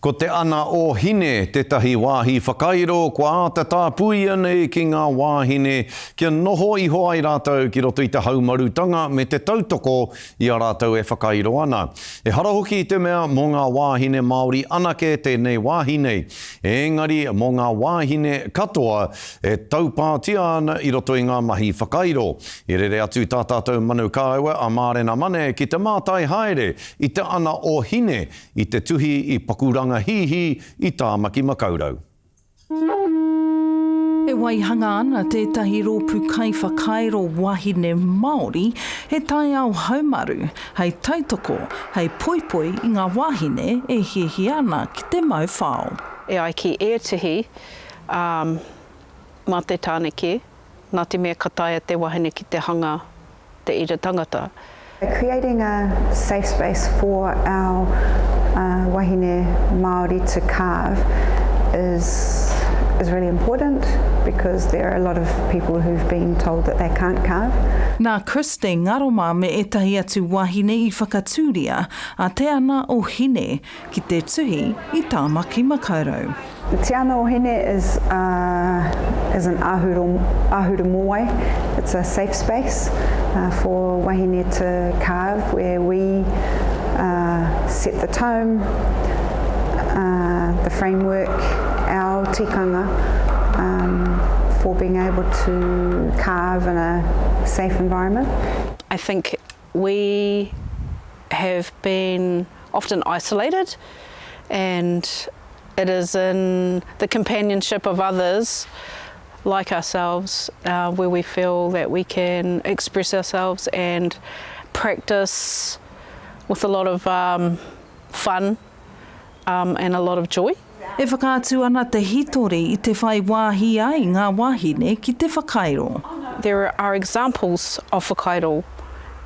Ko Te Ana o Hine tētahi wāhi whakairo kua āta tāpuia nei ki ngā wāhine kia noho iho ai rātou ki roto i te haumarutanga me te tautoko i a rātou e whakairo ana. Ehara hoki i te mea mō ngā wāhine Māori anake tēnei wāhi nei, ēngari mō ngā wāhine katoa e taupātia ana i roto i ngā mahi whakairo. I rere atu tā tātou manu kāua a Mārena Mane ki te mātai haere i Te Ana o Hine I te tuhi i Pakuranga-hīhī i Tāmaki-makau-rau. E waihanga ana tētahi rōpū kaiwhakairo wahine Māori he taiao haumaru hei tautoko, hei poipoi i ngā wāhine e hiahia ana ki te mau whao. E ai ki ētehi, ā, mā te tāne kē, nā te mea ka taea te wahine ki te hanga te ira tangata. Creating a safe space for our wahine Māori to carve is is really important because there are a lot of people who've been told that they can't carve. Nā Christine Ngaroma me ētahi atu wāhine i whakatūria a Te Ana o Hine ki te tuhi i Tāmaki Makaurau. Te Ana o Hine is a is an ahuru ahuru mōwai, it's a safe space for wahine to carve where we set the tone, the framework, our tikanga for being able to carve in a safe environment. I think we have been often isolated and it is in the companionship of others like ourselves uh, where we feel that we can express ourselves and practice with a lot of um, fun um, and a lot of joy. E whakaatu ana te hitori i te whai wāhi ai ngā wāhine ki te whakairo. There are examples of whakairo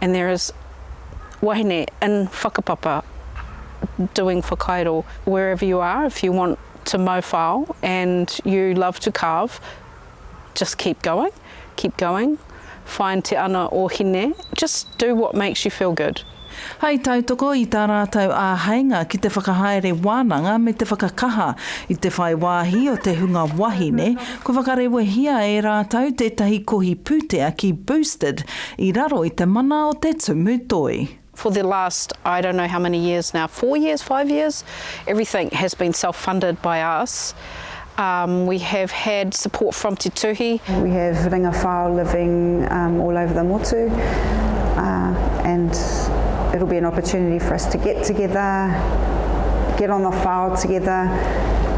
and there is wahine in whakapapa doing whakairo wherever you are if you want to mow whao and you love to carve just keep going, keep going, find te ana o hine, just do what makes you feel good. Hei tautoko i tā rātou āheinga ki te whakahaere wānanga me te whakakaha i te whai wāhi o te hunga wahine, kua whakarewehia e rātou tētahi kohi pūtea ki Boosted i raro i te mana o te Tumu Toi. For the last I don't know how many years now, four years, five years, everything has been self-funded by us. Um, we have had support from Te Tuhi. We have ringa whao living um, all over the motu uh, and it'll be an opportunity for us to get together, get on the whao together,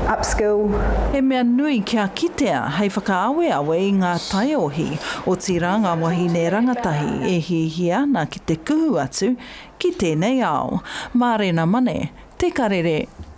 upskill. He mea nui kia kitea hei whakaaweawe i ngā taiohi, otirā ngā wahine rangatahi e hiahia ana ki te kuhu atu ki tēnei ao. Mārena Mane, Te Karere.